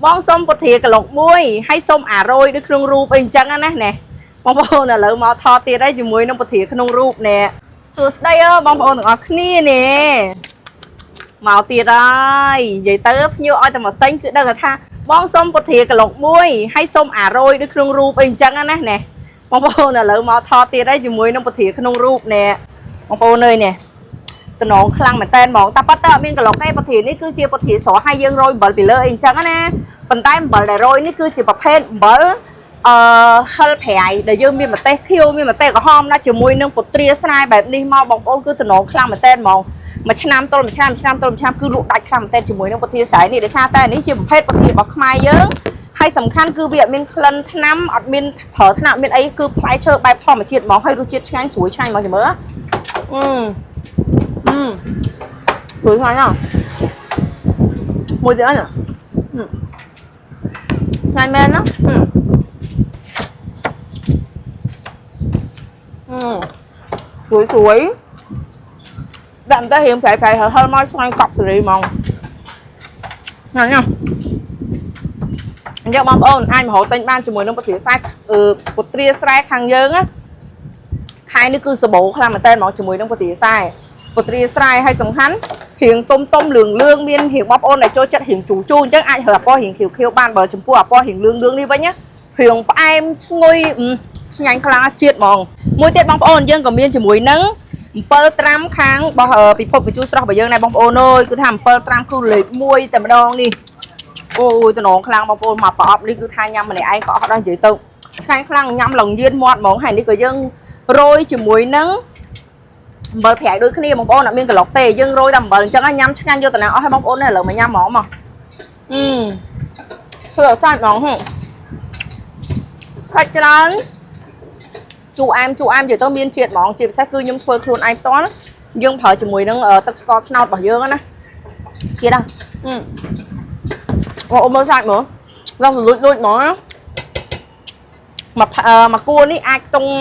បងសុំពុទ្ធាក្លុកមួយហើយសុំអារយដូចក្នុងរូបអីអញ្ចឹងណាណែបងប្អូនឥឡូវមកថតទៀតហើយជាមួយនឹងពុទ្ធាក្នុងរូបណែសួស្តីអើបងប្អូនទាំងអស់គ្នាណែមកទៀតហើយនិយាយទៅភ្ញៀវឲ្យតែមកទិញគឺដឹងតែថាបងសុំពុទ្ធាក្លុកមួយហើយសុំអារយដូចក្នុងរូបអីអញ្ចឹងណាណែបងប្អូនឥឡូវមកថតទៀតហើយជាមួយនឹងពុទ្ធាក្នុងរូបណែបងប្អូនអើយណែ តំណងខ្លាំងមែនតើហ្មងតែប៉ុន្តែអត់មានក្លុកទេពុទ្ធានេះគឺជាពុទ្ធាស្រស់ហើយយើងរោយអំបិលពីលើអីអញ្ចឹងណាប៉ុន្តែអំបិលដែលរោយនេះគឺជាប្រភេទអំបិលអឺហិលប្រៃដែលយើងមានម្ទេសខៀវមានម្ទេសក្រហមណាជាមួយនឹងពុទ្រាស្រែបែបនេះមកបងប្អូនគឺតំណងខ្លាំងមែនតើហ្មងមួយឆ្នាំទល់មួយឆ្នាំមួយឆ្នាំទល់មួយឆ្នាំគឺលក់ដាច់ខ្លាំងមែនតើជាមួយនឹងពុទ្ធាស្រែនេះដោយសារតែនេះជាប្រភេទពុទ្ធារបស់ខ្មែរយើងហើយសំខាន់គឺវាអត់មានក្លិនថ្នាំអត់មានប្រើថ្នាំអត់មានអីគឺផ្លែឈើបែបធម្មជាតិហ្មងហើយរសជាតិឆ្ងាញ់ស្រួយឆ្ងាញ់ហ្មងចាំមើលអឺ អឺស្រួយឆ្ងាញ់ណាស់មួយទៀតណាឆ្ងាញ់មែនណាអឺស្រួយស្រួយដាក់តែរៀងប្រៃប្រៃហឹលហឹលមកឆ្ងាញ់កប់សេរីហ្មងឆ្ងាញ់ណាស់អញ្ចឹងបងប្អូនអាចមករកទិញបានជាមួយនឹងពុទ្រាស្រែអឺពុទ្រាស្រែខាងយើងណាខែនេះគឺសបោខ្លាំងមែនតើហ្មងជាមួយនឹងពុទ្រាស្រែ ពុទ្រាស្រែហើយសំខាន់រៀងទុំទុំលឿងលឿងមានរៀងបងប្អូនដែលចូលចិត្តរៀងជូរជូរអញ្ចឹងអាចរើអាពណ៌រៀងខៀវខៀវបានបើចំពោះអាពណ៌រៀងលឿងលឿងនេះវិញណារៀងផ្អែមឈ្ងុយឆ្ងាញ់ខ្លាំងជាតិហ្មងមួយទៀតបងប្អូនយើងក៏មានជាមួយនឹងអំពិលត្រាំខាងរបស់ពិភពបញ្ជូរស្រស់របស់យើងដែរបងប្អូនអើយគឺថាអំពិលត្រាំគឺលេខ1តែម្ដងនេះអូយតំណងខ្លាំងបងប្អូនមកប្រអប់នេះគឺថាញ៉ាំម្នាក់ឯងក៏អស់ដល់និយាយទៅឆ្ងាញ់ខ្លាំងញ៉ាំឡើងយៀនមាត់ហ្មងហើយនេះក៏យើងរោយជាមួយនឹង អំបិលប្រៃដូចគ្នាបងប្អូនអត់មានក្លុកទេយើងរោយតែអំបិលអញ្ចឹងញ៉ាំឆ្ងាញ់យកតំណាងអស់ឲ្យបងប្អូននេះឥឡូវមកញ៉ាំហ្មងមកអឺធ្វើឲ្យសាច់ហ្មងហឹមផ្លាច់ច្រើនជូរអែមជូរអែមនិយាយទៅមានជាតិហ្មងជាពិសេសគឺខ្ញុំធ្វើខ្លួនឯងផ្ទាល់យើងប្រើជាមួយនឹងទឹកស្ករត្នោតរបស់យើងណាជាតិហ្នឹងអូអូមើលសាច់មើលឡើងលួចលួចហ្មងណាមកមកគួរនេះអាចខ្ទង់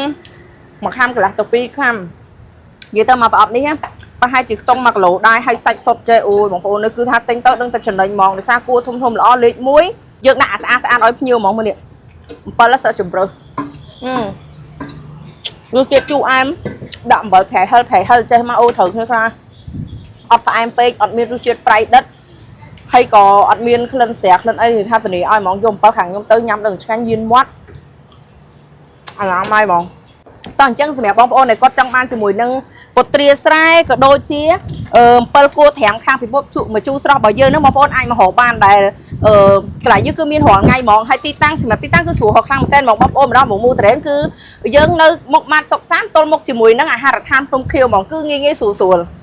មួយខាំកន្លះទៅពីរខាំ និយាយទៅមកប្រអប់នេះណាប្រហែលជាខ្ទង់1គីឡូដែរហើយសាច់សុទ្ធចេះអូយបងប្អូននេះគឺថាទិញទៅដឹងតែចំណេញហ្មងដោយសារគួរធំធំល្អលេខ1យើងដាក់អាស្អាតស្អាតឲ្យភ្ញៀវហ្មងមើលនេះអំពិលសិតជំរើសអឺរសជាតិជូរអែមដាក់អំបិលប្រៃហិលប្រៃហិលចេះមកអូត្រូវគ្នាខ្លះអត់ផ្អែមពេកអត់មានរសជាតិប្រៃដិតហើយក៏អត់មានក្លិនស្រាក្លិនអីថាធានាឲ្យហ្មងយកអំពិលខាងខ្ញុំទៅញ៉ាំដល់ឆ្ងាញ់យៀនមាត់អាឡំហើយហ្មង តោះអញ្ចឹងសម្រាប់បងប្អូនដែលគាត់ចង់បានជាមួយនឹងពុទ្រាស្រែក៏ដូចជាអំពិលគួរត្រាំខាងពិភពជក់មកជូរស្រស់របស់យើងហ្នឹងបងប្អូនអាចមករកបានដែលអឺកន្លែងយើងគឺមានរាល់ថ្ងៃហ្មងហើយទីតាំងសម្រាប់ទីតាំងគឺស្រួលរកខ្លាំងមែនទែនហ្មងបងប្អូនម្ដងមកមូត្រេនគឺយើងនៅមុខម៉ាត់សុកសានទល់មុខជាមួយនឹងអាហារដ្ឋានភ្នំខៀវហ្មងគឺងាយងាយស្រួលស្រួល។